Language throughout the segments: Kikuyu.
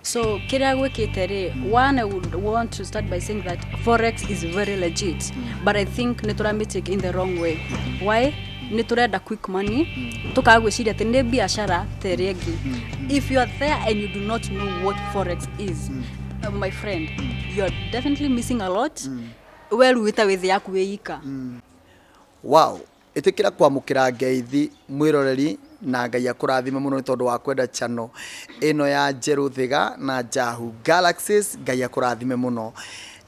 So kĩrĩa gwĩkĩte rĩ, one, I would want to start by saying that forex is very legit, but I think nĩ tũramĩtake in the wrong way. Why? Nĩ tũrenda quick money, tũkaga gwĩciria atĩ nĩ biacara ta ĩrĩa ĩngĩ. If you are there and you do not know what forex is, my friend, you are definitely missing a lot. We rĩu wĩta wĩ thĩ yaku wĩ ika. Wow, ĩtĩkĩra kwamũkĩra ngeithi mwĩroreri na Ngai akũrathime mũno nĩ tondũ wa kwenda channel ĩno ya Njerũ Thiga na Njahu Galaxies. Ngai akũrathime mũno.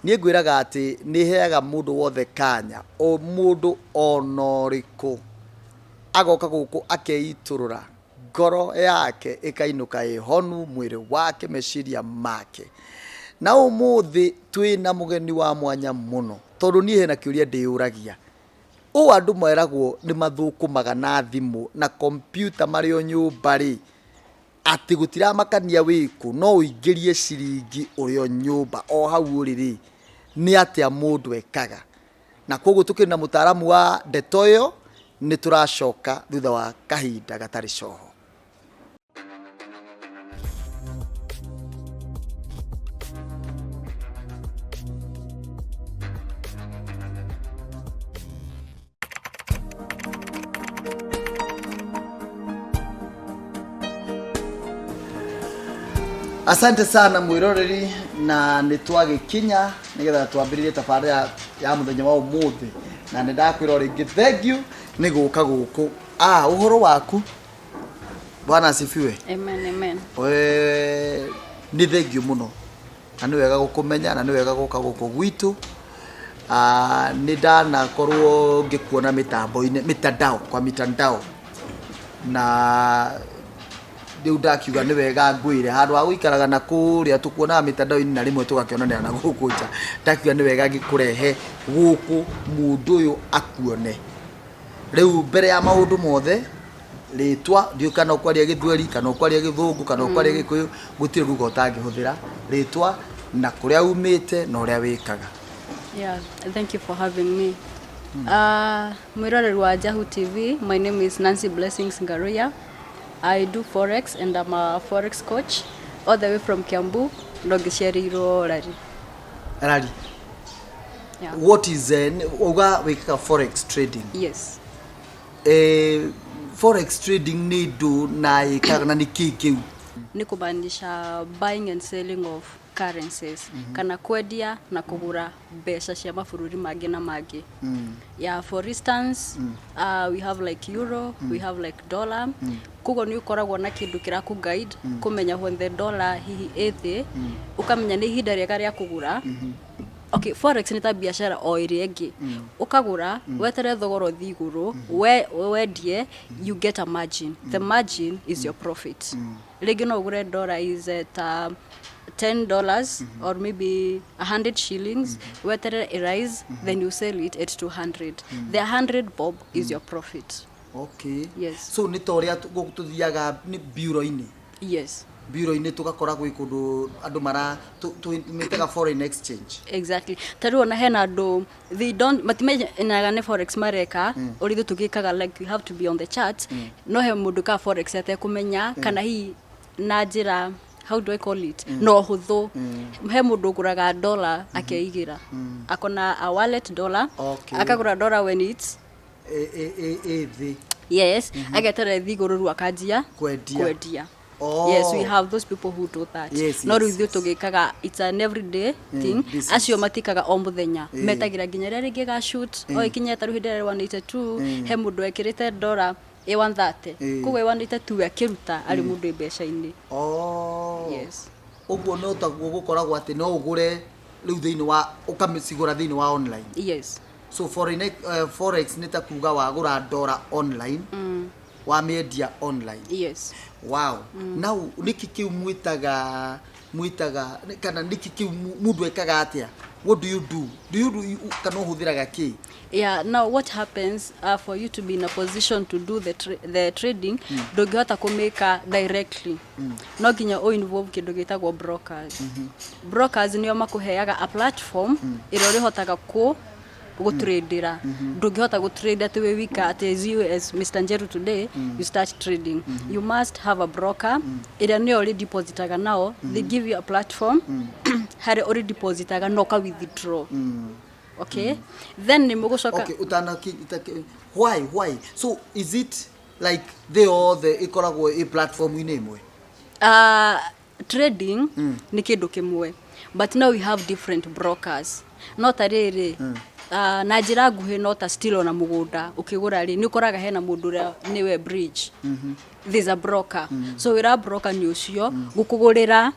Niĩ ngwĩraga atĩ nĩ heaga mũndũ wothe kanya, o mũndũ ona ũrĩkũ agoka gũkũ akeitũrũra ngoro yake ĩkainũka ĩhonu, mwĩrĩ wake, meciria make. Na ũmũthĩ twĩna mũgeni wa mwanya mũno tondũ niĩ hena kĩũria ndĩyũragia. Ũũ andũ meragwo nĩ mathũkũmaga na thimũ na kompiuta marĩ o nyũmba rĩ, atĩ gũtiramakania wĩkũ, no ũingĩrie ciringi ũrĩ o nyũmba o hau ũrĩ rĩ, nĩ atĩa mũndũ ekaga? Na kwoguo tũkĩrĩ na mũtaaramu wa ndeto ĩyo, nĩ tũracoka thutha wa kahinda gatarĩ coho. Asante sana mwiroreri, na nĩ twagĩkinya nĩgetha twambĩrĩrie tabarĩra ya mũthenya wa ũmũthĩ, na nĩ ndakwĩra o rĩngĩ thank you nĩ gũka gũkũ. Ah, ũhoro waku? Bwana asifiwe. Amen, amen. Nĩ thengiũ mũno na nĩ wega gũkũmenya na nĩ wega gũka gũkũ gwitũ. Ah, nĩ ndanakorwo ngĩkuona mĩtambo-inĩ, mitandao kwa mitandao, na rĩu ndakiuga nĩ wega ngwĩre handũ ha gũikaraga na kũrĩa tũkuonaga mitandao-inĩ na rĩmwe tũgakĩonanĩra na gũkũ nja, ndakiuga nĩ wega ngĩkũrehe gũkũ mũndũ ũyũ akuone. Rĩu mbere ya maũndũ mothe, rĩtwa, ndiũĩ kana ũkwaria gĩthweri, kana ũkwaria gĩthũngũ, kana ũkwaria gĩkũyũ, gũtirĩ lugha ũtangĩhũthĩra, rĩtwa na kũrĩa umĩte na ũrĩa wĩkaga. Yeah, thank you for having me. Mwĩroreri wa Jahu TV, my name is Nancy Blessings Ngaruya. I do Forex and I'm a Forex coach all the way from Kiambu, no ngĩciarĩirwo Rari. Rari. Yeah. What is uga wĩkaga Forex trading? Yes. Forex trading nĩ ndũ na ĩkaga na nĩ kĩ kĩu? Nĩ kũmaanisha buying and selling of currencies, kana kwendia na kũgũra mbeca cia mabũrũri mangĩ na mangĩ. Yeah, for instance, we have like euro, we have like dollar. Koguo nĩ ũkoragwo na kĩndũ kĩraku guide kũmenya when the dollar hihi ĩ thĩ, ũkamenya nĩ ihinda rĩega rĩa kũgũra. Okay, forex nĩ ta biacara o ĩrĩa ĩngĩ. Ũkagũra, weterere thogora ũthiĩ igũrũ, we wendie, you get a margin. The margin is your profit. Rĩngĩ no ũgũre dollar is at $10 or maybe 100 shillings, weterere ĩrise, then you sell it at 200. The 100 bob is your profit. Okay. Yes. So nĩ ta ũrĩa gũkũ tũthiaga nĩ bureau-inĩ. Yes. Bureau-inĩ tũgakora gwĩ kũndũ andũ mara tũmĩtaga foreign exchange. Exactly. Ta rĩu ona hena andũ they don't, matimenyaga nĩ forex mareka, ũrĩa ithuĩ tũgĩkaga, like you have to be on the chart. No he mũndũ ka forex atekũmenya, kana hihi na njĩra, how do I call it, na ũhũthũ, he mũndũ ũgũraga dollar akeigĩra, akona a wallet dollar, akagũra dollar when it's ĩ thĩ. Yes, ageterera ĩthiĩ igũrũ rĩu akanjia Kwendia. kwendia. Oh. Yes, we have those people who do that. No rĩu ithuĩ tũgĩkaga, it's an everyday thing. Business. Acio matikaga o mũthenya, metagĩra nginya rĩrĩa rĩngĩ ĩgashoot o ĩkinye ta rĩu hĩndĩ ĩrĩa 182, he mũndũ wekĩrĩte dollar ĩ 130, koguo ĩ 182 we akĩruta arĩ mũndũ wĩ mbeca-inĩ. Oh. Yes. Ũguo no taguo gũkoragwo atĩ no ũgũre rĩu thĩinĩ wa ũkamĩcigũra thĩinĩ wa online. Yes. So forex nĩ ta kuga wagũra dollar online, wamĩendia online. Yes. Wow. Now nĩkĩ kĩu mwĩtaga kana nĩkĩ kĩu mũndũ ekaga atĩa? What do you do? Do you do you, kana ũhũthĩraga kĩ? Yeah, now what happens, for you to be in a position to do the trading, ndũngĩhota kũmĩka directly. No nginya ũ involve kĩndũ gĩtagwo brokers. Brokers nĩo makũheaga a platform ĩrĩa ũrĩhotaga kũ Gũtradera, ndũngĩhota gũtrade atĩ wĩ wika, atĩ as you, as Mr. Njeru today, you start trading. You must have a broker ĩrĩa nĩyo ũrĩ depositaga nao. They give you a platform harĩa ũrĩ depositaga na ũka withdraw. Okay, then nĩ mũgũcoka. Okay, utana why so is it like thĩ yothe ĩkoragwo ĩ platform-inĩ ĩmwe? Trading nĩ kĩndũ kĩmwe, but now we have different brokers. No ta rĩrĩ, na njĩra nguhĩ, no ta still ona mũgũnda ũkĩgũra rĩ, nĩ ũkoraga hena mũndũ ũrĩa nĩwe bridge. There's a broker. So wĩra wa broker nĩ ũcio gũkũgũrĩra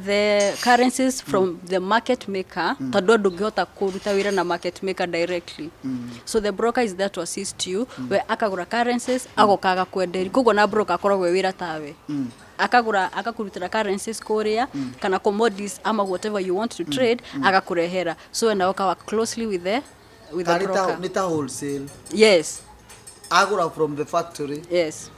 the currencies from the market maker, tondũ ndũngĩhota kũruta wĩra na market maker directly. So the broker is there to assist you. We akagũra currencies, agoka agakwenderia. Koguo na broker akoragwo e wĩra tawe, akagũra, akakũrutĩra currencies kũrĩa kana commodities ama whatever you want to trade, agakũrehera. So we nawe work closely with the Ka nĩ ta broker. Nĩ ta wholesale? Yes. Agũra from the factory? Yes.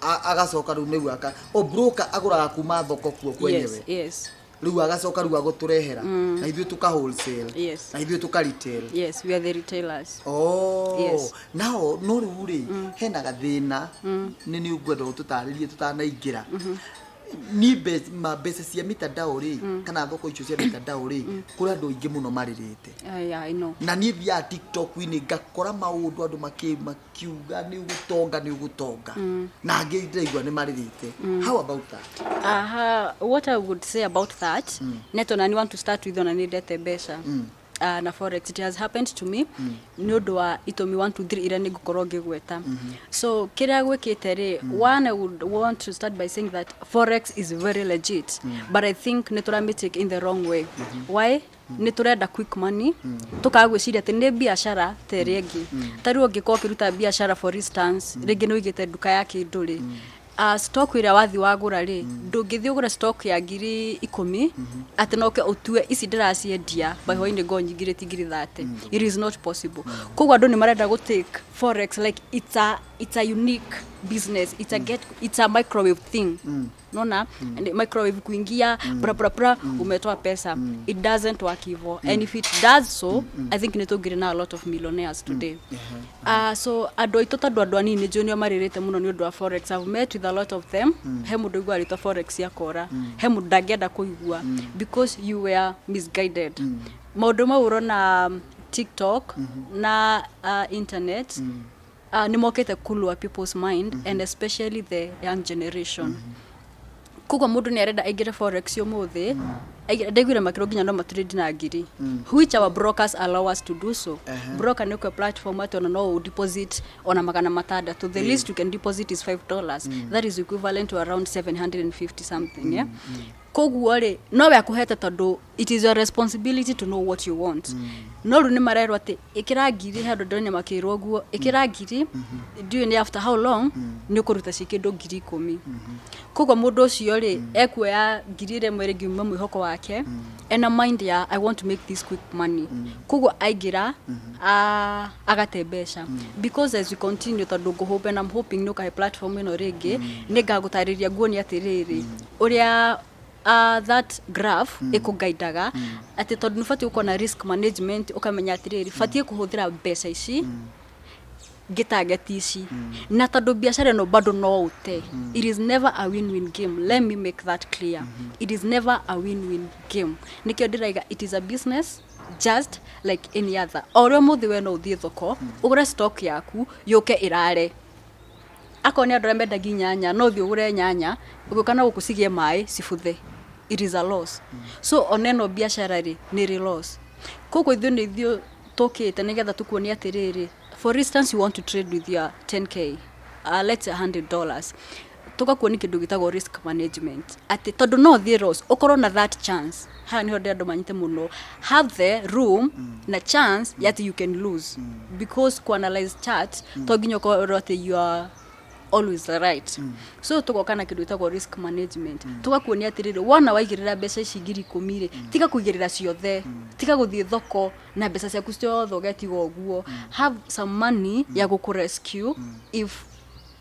Agacoka rĩu nĩguo aka o broker agũraga kuma thoko kuo kwenyewe? Yes. Rĩu agacoka rĩu agũtũrehera na ithuĩ tũka wholesale? Yes. Na ithuĩ tũka retail? Yes, we are the retailers. Oh. Yes. Nao no rĩu rĩ, hena gathĩna nĩ ngwenda ũtũtarĩrie tũtanaingĩra. Ni mbeca cia mitandao rĩ, kana thoko icio cia mitandao rĩ, kũrĩ andũ aingĩ mũno marĩrĩte. Yeah, I know. Na niĩ thiaga TikTok-inĩ ngakora maũndũ andũ makiuga nĩ ũgũtonga, nĩ ũgũtonga, na angĩ ndĩraigua nĩ marĩrĩte. How about that? Aha, what I would say about that, neto na want to start with ona nindete mbeca na forex, it has happened to me nĩ ũndũ wa itũmi 1 2 3 iria nĩ ngũkorwo ngĩgweta. So kĩrĩa gwĩkĩte rĩ, one, I would want to start by saying that forex is very legit, but I think nĩ tũramĩtake in the wrong way. Why? Nĩ tũrenda quick money, tũkaga gwĩciria atĩ nĩ biacara ta ĩrĩa ĩngĩ. Ta rĩu ũngĩkorwo ũkĩruta biacara, for instance, rĩngĩ nĩ ũigĩte nduka ya kĩndũ rĩ, stock ĩrĩa wathi wagũra rĩ, ndũngĩthiĩ ũgũre stock ya 10,000 atĩ noke ũtue ici ndĩraciendia by hwainĩ ngo nyingĩrĩtie 30,000. It is not possible. Koguo andũ nĩ marenda gũ take forex like it's a unique business, it's a microwave thing. Naona and microwave kuingia bra bra bra, umetoa pesa. It doesn't work hivyo, and if it does so, I think nĩ na a lot of millionaires today. So andũ aitũ, tondũ andũ anini njũĩ nĩo marĩrĩte mũno nĩ ũndũ wa forex. I've met with a lot of them. He mũndũ ũigua rĩtwa forex akora, he mũndũ ndangĩenda kũigua because you were misguided. Maũndũ mau ũrona TikTok na internet nĩ mokĩte kulua people's mind, and especially the young generation. Koguo mũndũ nĩ arenda aingĩre forex ũmũthĩ. Ndaiguire makĩrwo nginya no matrade na ngiri, which our brokers allow us to do so. Broker nĩ kwe platform atĩ ona no deposit ona 600. The least you can deposit is $5. That is equivalent to around 750 something, yeah. Koguo rĩ, nowe akũhete tondũ it is your responsibility to know what you want. No rĩu nĩ marerwo atĩ ĩkĩra ngiri handũ, ndĩronia makĩrwo ũguo, ĩkĩra ngiri, ndiũĩ nĩ after how long nĩ ũkũruta ci kĩndũ 10,000. Koguo mũndũ ũcio rĩ, ekuoya ngiri ĩrĩa ĩmwe rĩngĩ mwĩhoko wake ena mind ya "I want to make this quick money". Koguo aingĩra agate mbeca. Because as we continue, tondũ ngũhũmbe na I'm hoping nĩ ũkahe platform ĩno rĩngĩ, nĩ ngagũtarĩria nguonia atĩrĩrĩ ũrĩa that graph ĩkũgaidaga atĩ tondũ nĩ ũbatiĩ gũkorwo na risk management, ũkamenya atĩrĩrĩ, batiĩ kũhũthĩra mbeca ici ngĩtarget ici, na tondũ biacara ĩno bado no ũte. It is never a win-win game. Let me make that clear. It is never a win-win game. Nĩkĩo ndĩraiga it is a business just like any other. O ũrĩa ũmũthĩ we no ũthiĩ thoko ũgũre stock yaku yũke ĩrare. Akorwo nĩ andũ arĩa mendagia nyanya, no ũthiĩ ũgũre nyanya, ũgĩũka na gũkũ cigĩe maĩ cibuthe. It is a loss. So ona ĩno biacara rĩ, nĩ ĩrĩ loss. Koguo ithuĩ nĩ ithuĩ tũkĩte nĩgetha tũkuonie atĩrĩrĩ, for instance, you want to trade with your 10K, let's say $100, tũgakuonia kĩndũ gĩtagwo risk management, atĩ tondũ no ũthiĩ loss, ũkorwo na that chance. Haha nĩho ndĩ andũ manyite mũno, have the room na chance ya atĩ you can lose, because kuanalyze chart to nginya ũkorwo atĩ you are always right. So tũgoka na kĩndũ gĩtagwo risk management, tũgakuonia atĩrĩrĩ, wona waigĩrĩra mbeca ici 10,000 rĩ, tiga kũigĩrĩra ciothe, tiga gũthiĩ thoko na mbeca ciaku ciothe ũgetiga ũguo. Have some money ya gũkũ rescue if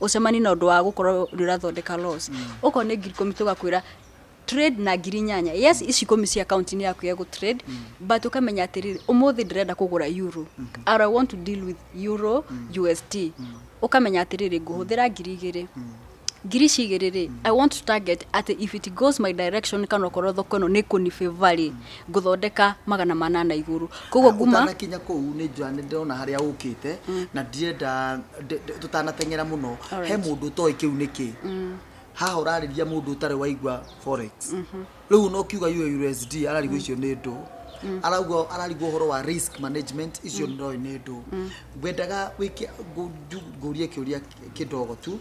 ũcemani na ũndũ wa gũkorwo nĩ ũrathondeka loss. Okorwo nĩ 10,000, tũgakwĩra Trade na 8,000. Yes, ici 10 cia account-inĩ yaku ya gũ-trade, but ũkamenya atĩrĩrĩ, ũmũthĩ ndĩrenda kũgũra euro or I want to deal with euro USD. Ũkamenya atĩrĩrĩ, ngũhũthĩra 2,000. Ngiri ici igĩrĩ rĩ, I want to target atĩ if it goes my direction, kana okorwo thoko ĩno nĩ kũni favor rĩ, ngũthondeka 800 igũrũ. Koguo nguma Ũtanakinya kũu, nĩ njũa nĩ ndĩrona harĩa ũkĩte na ndirenda tũtanateng'era mũno. He mũndũ ũtoĩ kĩu nĩ kĩ. Haha ũrarĩria mũndũ ũtarĩ waigua forex. Rĩu no kiuga USD, ararigwo icio nĩ ndũ, arauga ararigwo ũhoro wa risk management, icio ndoĩ nĩ ndũ. Ngwendaga wĩke ngũrie kĩũria kĩdogo tu.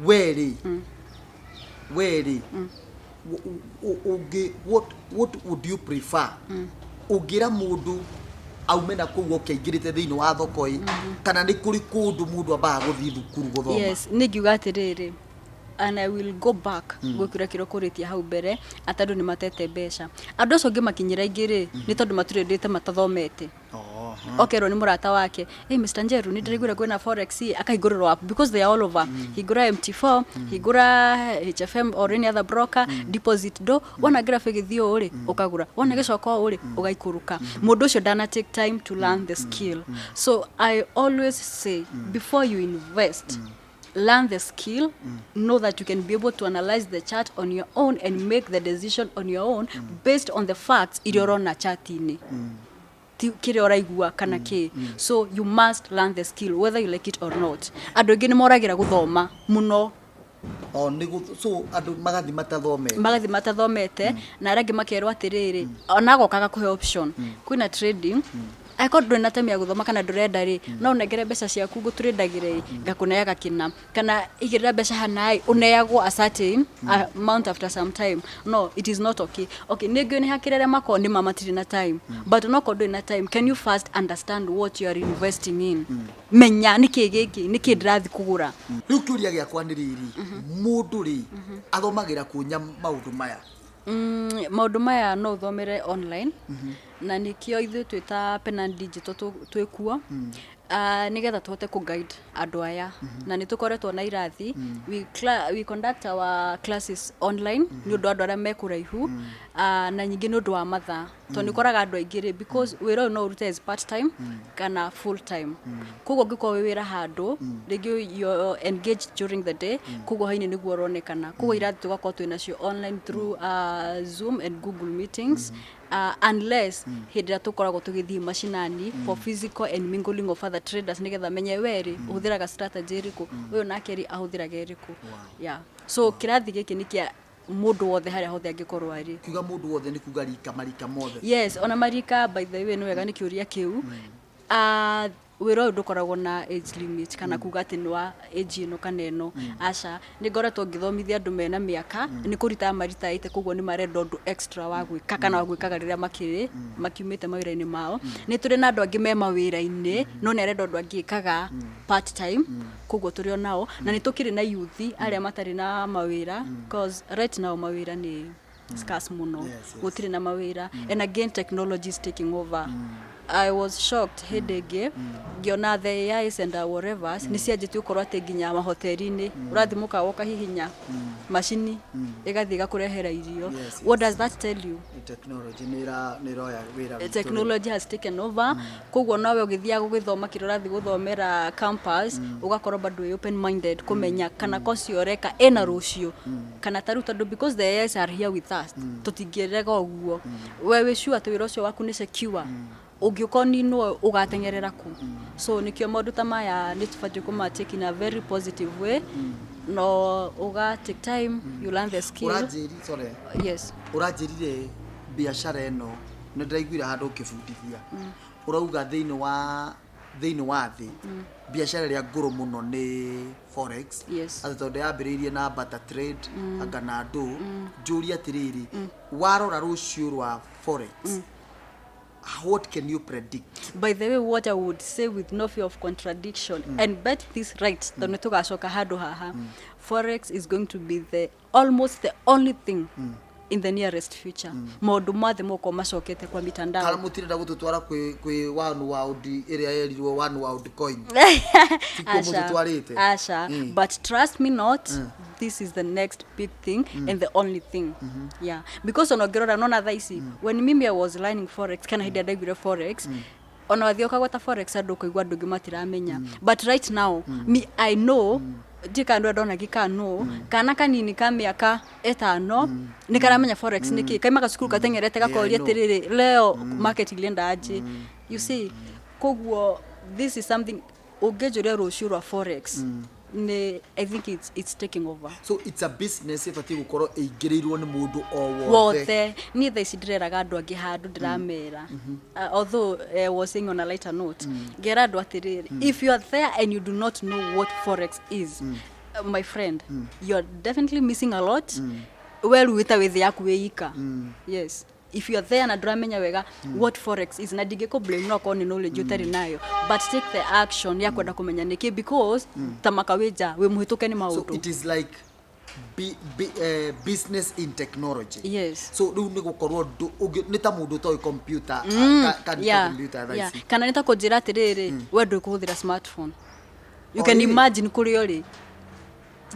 We rĩ, ũngĩ what would you prefer ũngĩra mũndũ aume na kũu oke aingĩrĩte thĩinĩ wa thoko ĩ, kana nĩ kũrĩ kũndũ mũndũ ambaga gũthiĩ thukuru gũthoma? Yes, nĩ ngiuga atĩrĩrĩ, and I will go back gwĩkĩra kĩrĩa ũkũrĩtie hau mbere, atĩ andũ nĩ matete mbeca. Andũ acio ngĩmakinyĩra aingĩ rĩ, nĩ tondũ maturĩndĩte matathomete. Okerwo nĩ mũrata wake, "Hey, Mr. Njeru, nĩ ndĩraiguire kwĩna forex," akahingũrĩrwo app because they are all over. Hingũra MT4, hingũra HFM or any other broker, deposit do wona graph ĩgĩthiĩ ũũ rĩ, ũkagũra, wona ĩgĩcoka ũũ rĩ, ũgaikũrũka. Mũndũ ũcio ndana take time to learn the skill. So I always say, before you invest, learn the skill. Know that you can be able to analyze the chart on your own and make the decision on your own based on the facts iria ũrona chart-inĩ, ti kĩrĩa ũraigua kana kĩ. So you must learn the skill whether you like it or not. Andũ aingĩ nĩ moragĩra gũthoma mũno. O nĩ so andũ magathi matathomete. Magathi matathomete, na arĩa angĩ makerwo atĩrĩrĩ, ona agokaga kũhe option, kwĩna trading, angĩkorwo ndũrĩ na time ya gũthoma kana ndũrenda rĩ, no ũnengere mbeca ciaku ngũtũrĩndagĩre, ngakũneaga kĩna, kana igĩrĩra mbeca hana ĩ, ũneagwo a certain amount after some time. No, it is not okay. Okay, nĩ ngĩ nĩ hakĩrĩ arĩa makorwo nĩ ma matirĩ na time, but onokorwo ndũrĩ na time, can you first understand what you are investing in? Menya nĩ kĩ gĩkĩ, nĩ kĩ ndĩrathiĩ kũgũra. Rĩu kĩũria gĩakwa nĩ rĩrĩ, mũndũ rĩ, athomagĩra kũnya maũndũ maya? Maũndũ maya no ũthomere online, na nĩkĩo ithuĩ twĩ ta Penan Digital twĩ kuo, nĩgetha tũhote kũ guide andũ aya, na nĩ tũkoretwo na irathi. We conduct our classes online nĩ ũndũ wa andũ arĩa me kũraihu, na nyingĩ nĩ ũndũ wa mathaa, tondũ nĩ ũkoraga andũ aingĩ rĩ, because wĩra ũyũ no ũrute as part time kana full time. Koguo ũngĩkorwo wĩ wĩra handũ rĩngĩ, you're engaged during the day, koguo haini nĩguo ũronekana. Koguo irathi tũgakorwo twĩ nacio online through Zoom and Google meetings, unless hĩndĩ ĩrĩa tũkoragwo tũgĩthiĩ macinani for physical and mingling of other traders, nĩgetha menye we rĩ, ũhũthĩraga strategy ĩrĩkũ, ũyũ nake rĩ, ahũthĩraga ĩrĩkũ. Yeah, so kĩrathi gĩkĩ nĩ kĩa mũndũ wothe harĩa hothe angĩkorwo arĩ. Kiuga mũndũ wothe nĩ kuga rika, marika mothe? Yes, ona marika. By the way, nĩ wega nĩ kĩũria kĩu. Wĩra ũyũ ndũkoragwo na age limit kana kuga atĩ nĩ wa age ĩno kana ĩno. Aca, nĩ ngoretwo ngĩthomithia andũ mena mĩaka nĩ kũritaya maritaĩte, koguo nĩ marenda ũndũ extra wa gwĩka kana wa gwĩkaga rĩrĩa makĩrĩ makiumĩte mawĩra-inĩ mao. Nĩ tũrĩ na andũ angĩ me mawĩra-inĩ no nĩ arenda ũndũ angĩkaga part time, koguo tũrĩ o nao. Na nĩ tũkĩrĩ na youth arĩa matarĩ na mawĩra, cause right now mawĩra nĩ scarce mũno. Gũtirĩ na mawĩra, and again technology is taking over. I was shocked hĩndĩ ĩngĩ ngĩona the AIs and whatever nĩ cianjĩtie gũkorwo atĩ nginya mahoteri-inĩ ũrathiĩ mũkawa ũkahihinya macini ĩgathiĩ ĩgakũrehera irio. What does that tell you? Technology nĩ ĩroya wĩra witũ. Technology has taken over. Koguo nawe ũgĩthiaga gũgĩthoma kĩrĩa ũrathiĩ gũthomera campus, ũgakorwo bado wĩ open minded kũmenya kana course ĩyo ũreka ĩna rũciũ kana ta rĩu, tondũ because the AIs are here with us, tũtingĩrega ũguo. We wĩ sure atĩ wĩra ũcio waku nĩ secure? Ũngĩũka ũninwo, ũgateng'erera kũ? So nĩkĩo maũndũ ta maya nĩ tũbatiĩ kũma take in a very positive way. No ũga take time, you learn the skill. Ũranjĩri, sorry. Yes. Ũranjĩrire biacara ĩno, nĩ ndĩraiguire handũ ũkĩbundithia ũrauga thĩinĩ wa thĩ biacara ĩrĩa ngũrũ mũno nĩ forex. Atĩ tondũ yambĩrĩirie na barter trade anga na ndũ. Njũrie atĩrĩrĩ, warora rũciũ rwa forex, what can you predict? By the way, what I would say with no fear of contradiction, and bet this right, tondũ nĩ tũgacoka handũ haha, forex is going to be the almost the only thing. In the nearest future maũndũ mothe mokorwo macokete kwa mitandao. Kana mũtirenda gũtũtwara kwĩ one world ĩrĩa yerirwo one world coin? Tikuo mũtũtwarĩte? Aca. But trust me not, this is the next big thing and the only thing, yeah, because ona ũngĩrora nona thaa ici, when mimi I was learning forex, kana hĩndĩ ĩrĩa ndaiguire forex, ona wathiĩ ũkagweta forex, andũ ũkaigua andũ angĩ matiramenya. But right now me, I know ndiĩ kana ndũrĩa ndona gĩkano kana kanini ka mĩaka 5 nĩ karamenya forex nĩ kĩ, kaimaga cukuru kateng'erete gakoria I know. atĩrĩrĩ, leo market ilienda aje? You see, koguo this is something ũngĩnjũria rũciũ rwa forex nĩ, I think it's taking over. So it's a business ĩbatiĩ gũkorwo ĩingĩrĩirwo nĩ mũndũ o wothe. Wothe. Niĩ thaa ici ndĩreraga andũ angĩ handũ ndĩramera, although was saying on a lighter note, ngera andũ atĩrĩrĩ, if you are there and you do not know what forex is, my friend, you are definitely missing a lot. We rĩu wĩta wĩ thĩ yaku wĩ ika. Yes, if you are there na ndũramenya wega what forex is, na ndingĩkũ blame, no akorwo nĩ knowledge ũtarĩ nayo, but take the action ya kwenda kũmenya nĩkĩ, because ta maka wĩ nja wĩ mũhĩtũke nĩ So maũndũ. it is like business in technology. So rĩu nĩ gũkorwo nĩ ta mũndũ ũtoĩ computer ka computer thaa ici. Kana nĩ ta kũnjĩra atĩrĩrĩ, we ndũĩ kũhũthĩra smartphone. You Oh, can really? imagine kũrĩa ũrĩ,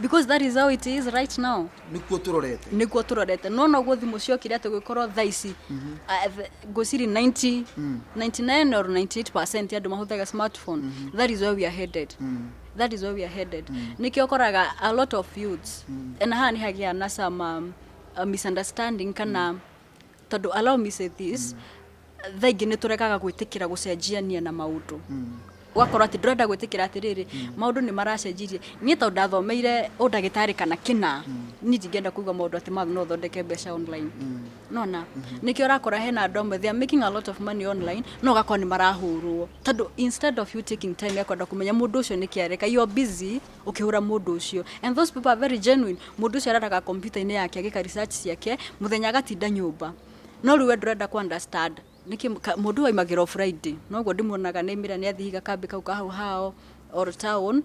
because that is how it is right now. Nĩkuo tũrorete. Nĩkuo tũrorete. No noguo thimũ ciokire atĩ gwĩkorwo thaa ici ngwĩciria 90, 99 or 98% ya andũ mahũthagĩra smartphone. That is where we are headed. That is where we are headed. Nĩkĩo ũkoraga a lot of youths, na haha nĩ hagĩa na some misunderstanding, kana tondũ, allow me say this, thaa ingĩ nĩ tũregaga gwĩtĩkĩra gũcenjiania na maũndũ, ũgakorwo atĩ ndũrenda gwĩtĩkĩra atĩrĩrĩ, maũndũ nĩ maracenjirie. Niĩ tondũ ndathomeire ũndagĩtarĩ kana kĩna, niĩ ndingĩenda kuga maũndũ atĩ ma no ũthondeke mbeca online. Nona nĩkĩo ũrakora hena andũ amwe, they are making a lot of money online, no ũgakora nĩ marahũrwo, tondũ instead of you taking time ya kwenda kũmenya mũndũ ũcio nĩkĩ areka, you are busy ũkĩhũra mũndũ ũcio. And those people are very genuine. Mũndũ ũcio araraga kompiuta-inĩ yake agĩka research ciake mũthenya, agatinda nyũmba, no rĩu we ndũrenda ku understand nĩkĩ mũndũ ũyũ aimagĩra o Friday, noguo ndĩmuonaga nĩ aimĩra, nĩ athiĩ higa kambĩ kau ka hau hao or town,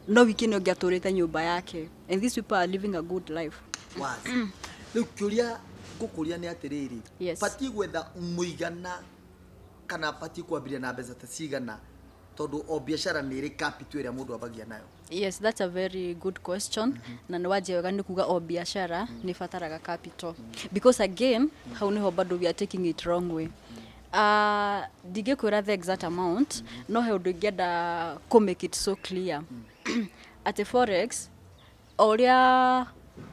no wiki ĩno ĩngĩ atũrĩte nyũmba yake, and these people are living a good life. Wazi. Rĩu kĩũria ngũkũria nĩ atĩrĩrĩ, batiĩ gwetha mũigana kana batiĩ kwambĩrĩria na mbeca ta cigana, tondũ o biacara nĩ ĩrĩ capital ĩrĩa mũndũ ambagia nayo? Yes, that's a very good question. Na nĩ wanjia wega nĩ kuga o biacara nĩ ĩbataraga capital, because again hau nĩho bado we are taking it wrong way. Ndingĩkwĩra the exact amount, no he ũndũ ingĩenda kũ make it so clear atĩ forex, o ũrĩa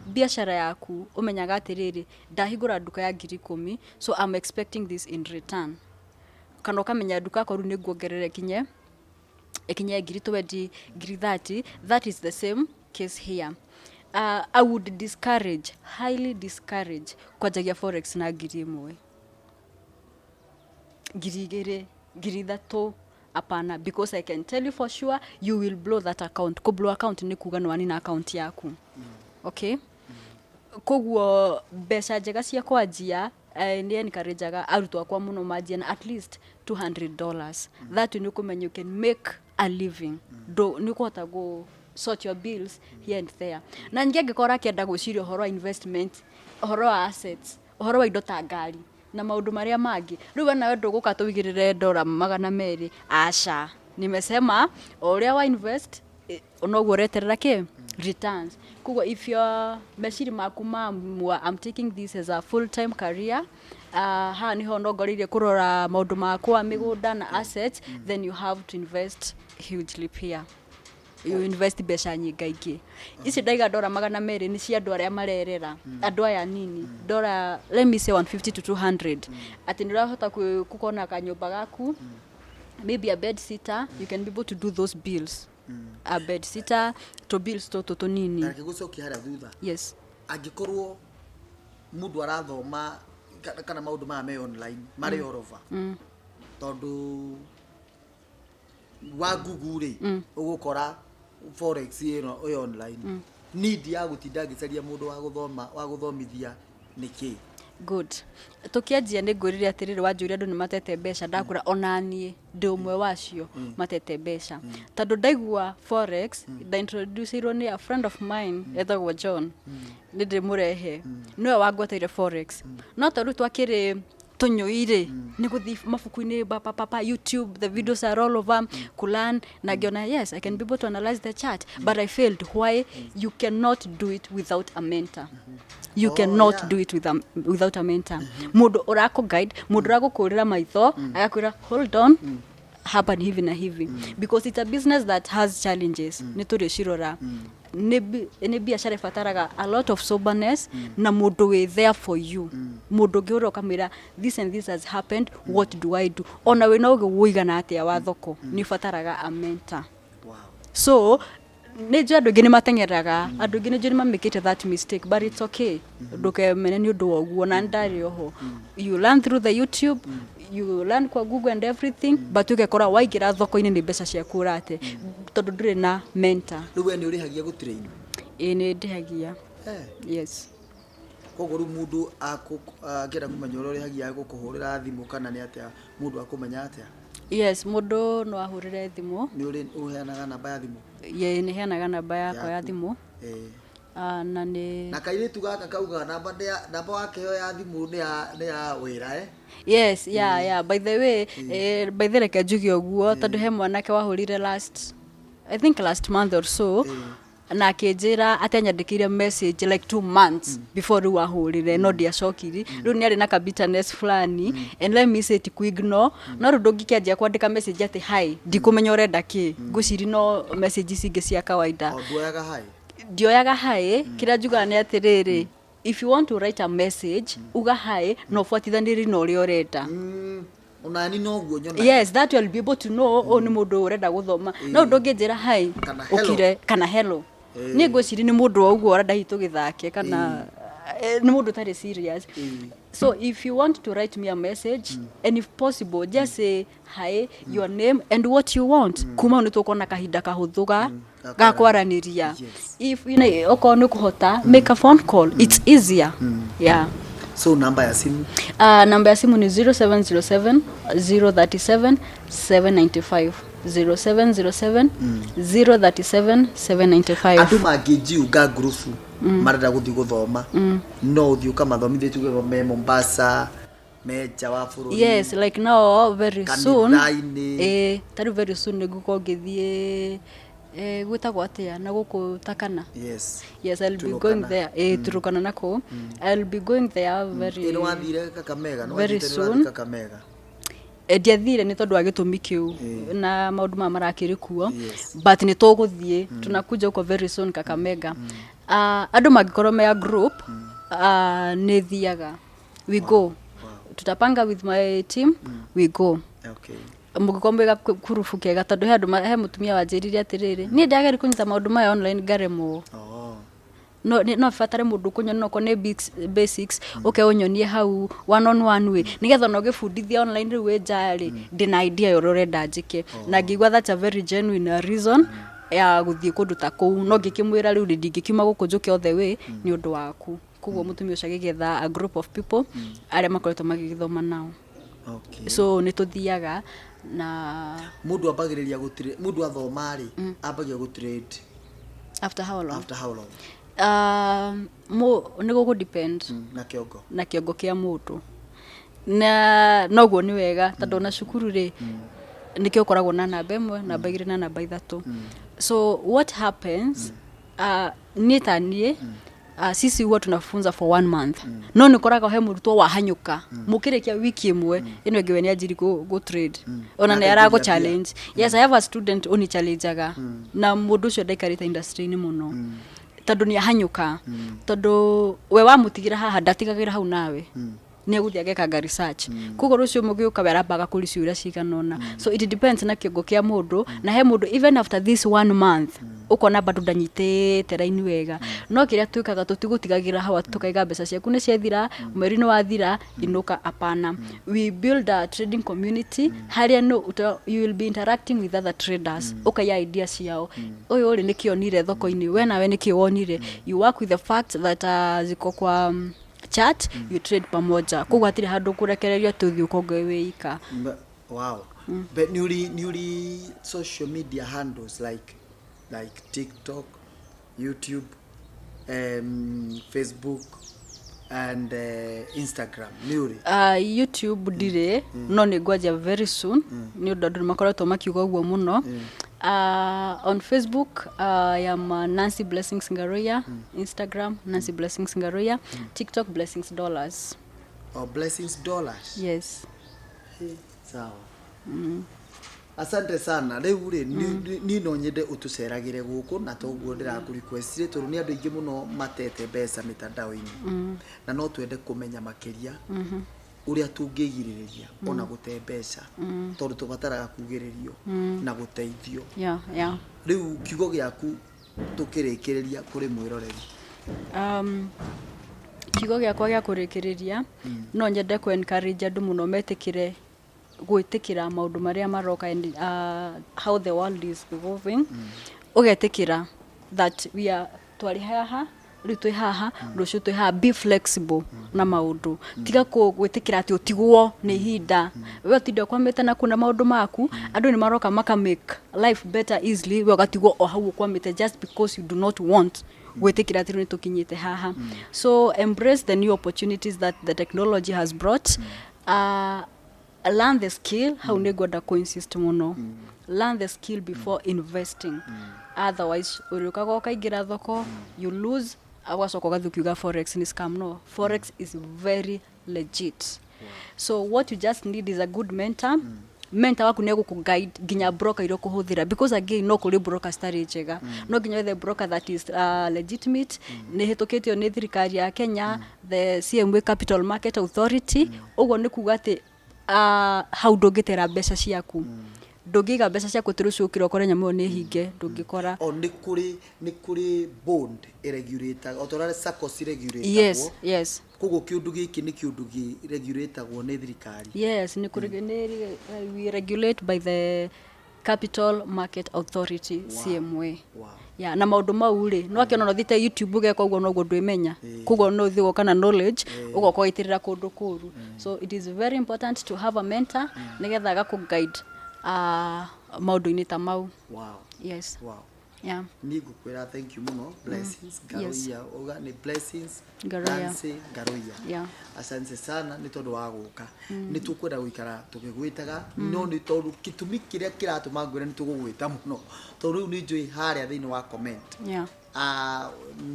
biacara yaku ũmenyaga atĩrĩrĩ, ndahingũra nduka ya 10,000, so I'm expecting this in return, kana ũkamenya nduka yakwa rĩu nĩ nguongerera ĩkinye 20,000, 30,000, that is the same case here. I would discourage, highly discourage kwanjagia forex na 1,000, 2,000, 3,000. Hapana, because I can tell you for sure you will blow that account. Kũ blow account nĩ kuga nĩ wanina account yaku. Okay, koguo mbeca njega cia kwanjia, nĩ encourageaga arutwo akwa mũno manjie na at least $200. That nĩ ũkũmenya you can make a living, nĩ ũkũhota gũ sort your bills here and there. Na ningĩ angĩkorwo akĩenda gwĩciria ũhoro wa investment, ũhoro wa assets, ũhoro wa indo ta ngari na maũndũ marĩa mangĩ, rĩu we nawe ndũgũka tũigĩrĩre $200. Aca, nimesema o ũrĩa wa invest, noguo ũreterera kĩ returns. Koguo if your meciria maku mamua, "I'm taking this as a full time career," haha niho nongoreirie kũrora maũndũ makwa, mĩgũnda na assets, then you have to invest hugely pia. You invest mbeca nyingaingĩ. Ici ndaiga $200 nĩ cia andũ arĩa marerera, andũ aya nini, ndora, let me say 150 to 200, atĩ nĩ ũrahota gũkorwo kanyũmba gaku, maybe a bed sitter, you can be able to do those bills, a bed sitter to bills tũtũ tũnini. Na reke gũcokia harĩa thutha. Yes. Angĩkorwo mũndũ arathoma kana maũndũ maya me online marĩ all over, tondũ wa Google rĩ, ũgũkora forex ĩno ĩ online, need ya gũtinda ngĩcaria mũndũ wa gũthoma wa gũthomithia nĩ kĩ? Good. Tũkĩanjia nĩ ngwĩrire atĩrĩrĩ, wanjũria andũ nĩ matete mbeca, ndakwĩra ona niĩ ndĩ ũmwe wacio matete mbeca, tondũ ndaigua forex ndaintroduceirwo nĩ a friend of mine etagwo John, nĩ ndĩmũrehe, nĩwe wangweteire forex. No tondũ twakĩrĩ tũnyũi-rĩ, nĩ gũthiĩ mabuku-inĩ, pa YouTube, the videos are all over, kulearn na ngĩona, yes, I can be able to analyze the chart, but I failed. Why? You cannot do it without a mentor. You cannot do it without a mentor, mũndũ ũrakũ guide, mũndũ ũragũkũrĩra maitho agakwĩra, "Hold on, hapa ni hivi na hivi," because it's a business that has challenges. Nĩ tũrĩcirora. Nĩ biacara ĩbataraga a lot of soberness na mũndũ wĩ there for you, mũndũ ũngĩ ũrĩa ũkamwĩra, "This and this has happened, what do I do?" Ona wĩna ũgĩ wũigana atĩa wa thoko, nĩ ũbataraga a mentor. So nĩ njũĩ andũ aingĩ nĩ mateng'eraga, andũ aingĩ nĩ njũĩ nĩ mamĩkĩte that mistake, but it's okay, ndũkemene nĩ ũndũ wa ũguo. Na ndarĩ oho, you learn through the YouTube, you learn kwa Google and everything, but ũgekora waingĩra thoko-inĩ nĩ mbeca ciaku ũrate tondũ ndũrĩ na mentor. Rĩu we nĩ ũrĩhagia gũtrain? Ĩĩ, nĩ ndĩhagia. Yes. Koguo rĩu mũndũ angĩenda kũmenya ũrĩa ũrĩhagia, agũkũhũrĩra thimũ kana nĩ atĩa? Mũndũ akũmenya atĩa? Yes, mũndũ no ahũrĩre thimũ. Nĩ ũrĩ ũheanaga namba ya thimũ? Ye, nĩ heanaga namba yakwa ya Yaku. thimũ. Ah, na nĩ Na kairĩtu gaka kaugaga namba nĩ ya namba wakĩheo ya thimũ nĩ ya wĩra, eh? Yes, yeah. By the way, by the reke njuge ũguo, tondũ he mwanake wahũrire last, I think last month or so, na akĩnjĩra atĩ anyandĩkĩire message like 2 months before rĩu ahũrire, no ndiacokiri. Rĩu nĩ arĩ na ka bitterness fulani, and let me say, ti kuignore, no rĩu ndũngĩkĩanjia kwandĩka message atĩ hi, ndikũmenya ũrenda kĩ, ngwĩciri no message ici ingĩ cia kawaida. O nduoyaga hai? Ndioyaga hi. Kĩrĩa njugaga nĩ atĩrĩrĩ, if you want to write a message, uga hi na ũbuatithanĩrie na ũrĩa ũrenda. Onani noguo nyona. Yes, that will be able to know ũyũ nĩ mũndũ ũrenda gũthoma, no ndũngĩnjĩra hi Kana hello. ũkire kana hello, niĩ ngwĩciri nĩ mũndũ wa ũguo ũrenda hihi tũgĩthake kana nĩ mũndũ ũtarĩ serious. So if you want to write me a message, and if possible just say hi, your name and what you want. Kuma hau nĩ tũkuona kahinda kahũthũ ga ga ga kwaranĩria. If you know, okorwo nĩ kũhota, make a phone call, it's easier, yeah. So namba ya simu? Namba ya simu ni 0707 037 795, 0707 037 795. Andũ mangĩnjiunga ngurubu marenda gũthiĩ gũthoma, no ũthiĩ ũkamathomithie, tuge me Mombasa, me nja wa bũrũri? Yes, like now very soon. Kanitha-inĩ. Tarĩu very soon nĩ ngũkorwo ngĩthiĩ, gwĩtagwo atĩa na gũkũ Takana? Yes. Yes, I'll be Turukana. going there, Turukana nako. I'll be going there very Ĩ, nĩ wathire Kakamega? Nĩ very wathiĩte, nĩ soon. wathiĩ Kakamega? Ndiathire nĩ tondũ wa gĩtũmi kĩu na maũndũ maya marakĩrĩ kuo. But nĩ tũgũthiĩ, tunakuja huko very soon, Kakamega. Andũ mangĩkorwo me a group, nĩ thiaga, we go, tutapanga with my team, we go. Mũngĩkorwo mwĩ gakurubu kega, tondũ he andũ he mũtumia wanjĩrire atĩrĩrĩ, niĩ ndageri kũnyita maũndũ maya online ngaremwo. No no batare mũndũ kũnyonia okorwo nĩ basics, ũke ũnyonie hau one on one way, nĩgetha ona ũgĩbundithia online rĩu wĩ nja rĩ, ndĩna idea ya ũrĩa ũrenda njĩke. Na ngĩigua that's a very genuine reason ya gũthiĩ kũndũ ta kũu, no ngĩkĩmwĩra rĩu ndingĩkiuma gũkũ njũke all the way nĩ ũndũ waku. Koguo mũtumia ũcio agĩgĩetha a group of people arĩa makoretwo magĩgĩthoma nao. So nĩ tũthiaga na Mũndũ ambagĩrĩria gũtrade, mũndũ athoma rĩ, ambagia gũtrade After how long? After how long? Nĩ gũkũ depend Na kĩongo. Na kĩongo kĩa mũndũ, na noguo nĩ wega, tondũ ona cukuru rĩ, nĩkĩo ũkoragwo na namba ĩmwe, namba igĩrĩ na namba ithatũ. So what happens, niĩ ta niĩ, sisi huwa tunafunza for one month, no nĩ ũkoraga he mũrutwo wahanyũka, mũkĩrĩkia wiki ĩmwe ĩno ĩngĩ we nĩ anjiri gũ trade, ona nĩ aragũ challenge. Yes, I have a student ũni challengeaga, na mũndũ ũcio ndaikarĩte industry-inĩ mũno, tondũ nĩ ahanyũka, tondũ we wamũtigĩra haha ndatigagĩra hau, nawe nĩ egũthiĩ agekanga research. Koguo rũciũ mũgĩũka we arambaga kũri ciũria cigana ũna. So it depends na kĩongo kĩa mũndũ, na he mũndũ even after this one month ũkona bado ndanyitĩte raini wega. No kĩrĩa twĩkaga, tũtigũtigagĩra hau atĩ tũkaiga mbeca ciaku nĩ ciathira, mweri nĩ wathira, inũka, apana. We build a trading community harĩa no you will be interacting with other traders, ũkaiya idea ciao, ũyũ rĩ nĩkĩ onire thoko-inĩ, we nawe nĩkĩ wonire. You work with the fact that ziko kwa chat, you trade pamoja. Koguo hatirĩ handũ kũrekererio atĩ ũthiĩ ũkongoe wĩ ika. Wow. But nĩ ũrĩ social media handles like TikTok, YouTube, Facebook and Instagram, nĩ ũrĩ? YouTube ndirĩ, no nĩ ngwanjia very soon, nĩ ũndũ andũ nĩ makoretwo makiuga ũguo mũno. On Facebook I am Nancy Blessings Ngaruiya, Instagram Nancy Blessings Ngaruiya, TikTok Blessings Dollars. Or Blessings Dollars? Yes. Hey, sawa, asante sana. Rĩu rĩ, niĩ no nyende ũtũceragĩre gũkũ, na toguo ndĩrakũ request tondũ nĩ andũ aingĩ mũno matete mbeca mĩtandao-inĩ, na no twende kũmenya makĩria ũrĩa tũngĩgirĩrĩria ona gũte mbeca, tondũ tũbataraga kugĩrĩrio na gũteithio. Rĩu kiugo gĩaku tũkĩrĩkĩrĩria kũrĩ mwĩroreri? Kiugo gĩakwa gĩa kũrĩkĩrĩria, no nyende kũ encourage andũ mũno metĩkĩre gwĩtĩkĩra maũndũ marĩa maroka and how the world is evolving. Ũgetĩkĩra that we are, twarĩ haha, rĩu twĩ haha, rũciũ twĩ haha. Be flexible na maũndũ. Tiga gwĩtĩkĩra atĩ ũtigwo nĩ ihinda, we ũtinde ũkwamĩte na kuna maũndũ maku. Andũ nĩ maroka maka make life better easily, we ũgatigwo o hau ũkwamĩte just because you do not want gwĩtĩkĩra atĩ rĩu nĩ tũkinyĩte haha. So embrace the new opportunities that the technology has brought. Learn the skill. Hau nĩ ngwenda kũ-insist mũno, learn the skill before investing. Otherwise ũrĩũkaga ũkaingĩra thoko, you lose, ũgacoka ũgathiĩ ũkiuga forex nĩ scam. No, forex is very legit. So what you just need is a good mentor. Mentor waku nĩ egũkũ guide nginya broker iria ũkũhũthĩra, because again no kũrĩ broker citarĩ njega. No nginya wethe broker that is legitimate, nĩ hĩtũkĩtio nĩ thirikari ya Kenya, the CMA, Capital Market Authority. Ũguo nĩ kuga atĩ hau ndũngĩtera mbeca ciaku, ndũngĩiga mbeca ciaku atĩ rũciũ ũkĩra ũkore nyamũ ĩyo nĩ hinge, ndũngĩkora. O nĩ kũrĩ bond ĩregulataga o ta ũrĩa SACCOS iregulatagwo? Yes. Koguo kĩũndũ gĩkĩ nĩ kĩũndũ gĩregulatagwo nĩ thirikari? Yes, nĩ kũrĩ, nĩ we regulate by the Capital Market Authority, CMA. Ya, na maũndũ mau rĩ, no akĩona no ũthiĩte YouTube ũgeka ũguo noguo ndwĩmenya. Koguo no ũthiĩ ũgoka na knowledge, ũgoka ũgaitĩrĩra kũndũ kũru. So it is very important to have a mentor nĩgetha agakũ guide maũndũ-inĩ ta mau. Yes. Yeah. Niĩ ngũkwĩra thank you mũno, Blessings Ngaruiya. Uga nĩ Blessings Ngaruiya. Nancy Ngaruiya. Yeah. Asante sana nĩ tondũ wa gũka. Nĩ tũkwenda gũikara tũgĩgwĩtaga, no nĩ tondũ gĩtũmi kĩrĩa kĩratũma ngwĩre nĩ tũgũgwĩta mũno, tondũ rĩu nĩ njũĩ harĩa thĩinĩ wa comment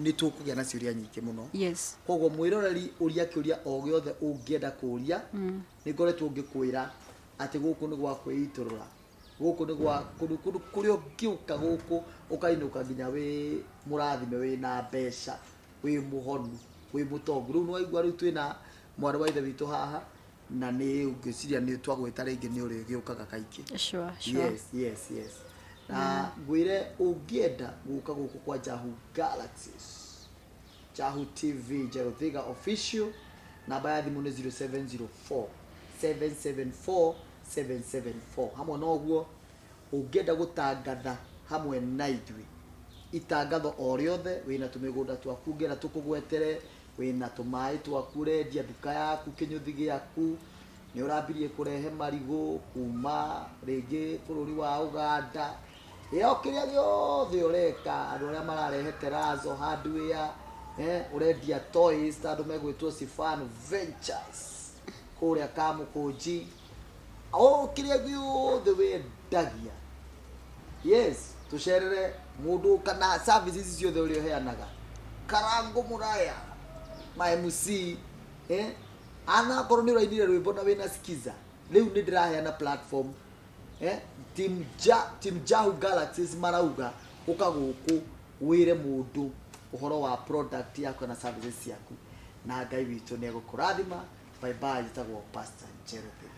nĩ tũkũgĩa na ciũria nyingĩ mũno. Koguo mwĩroreri, ũria kĩũria o gĩothe ũngĩenda kũũria. Nĩ ngoretwo ngĩkwĩra atĩ gũkũ nĩ gwa kwĩitũrũra, gũkũ nĩ gwa kũndũ kũrĩa ũngĩũka gũkũ ũkainũka nginya wĩ mũrathime, wĩ na mbeca, wĩ mũhonu, wĩ mũtongu. Rĩu nĩwaigua, rĩu twĩna mwarĩ wa ithe witũ haha, na nĩ ngwĩciria nĩ twagwĩta rĩngĩ nĩ ũrĩgĩũkaga kaingĩ. Sure. Yes, na ngwĩre ũngĩenda gũka gũkũ kwa Jahu Galaxies, Jahu TV, Njeruthiga Official, namba ya thimũ nĩ 0704 774 774. Hamwe na ũguo, ũngĩenda gũtangatha hamwe na ithuĩ, itangatho o rĩothe, wĩna tũmĩgũnda twaku ũngĩenda tũkũgwetere, wĩna tũmaĩ twaku ũrendia, nduka yaku, kĩnyũthi gĩaku, nĩ ũrambirie kũrehe marigũ kuma rĩngĩ bũrũri wa Uganda, ĩo kĩrĩa gĩothe ũreka, andũ arĩa mararehe terazo hardware, ũrendia toys ta andũ megwĩtwo Sifan Ventures kũrĩa Kamũkũnji, o kĩrĩa gĩothe wendagia, yes, tũcerere mũndũ kana services ciothe ũrĩa ũheanaga, Karango Mũraya, ma MC, anakorwo nĩ ũrainire rwĩmbo na wĩna skiza, rĩu nĩ ndĩraheana platform, team Jahu Galaxies marauga ũka gũkũ wĩre mũndũ ũhoro wa product yaku na services ciaku, na Ngai witũ nĩ egũkũrathima. Bye bye. Njĩtagwo Pastor Njeruthiga.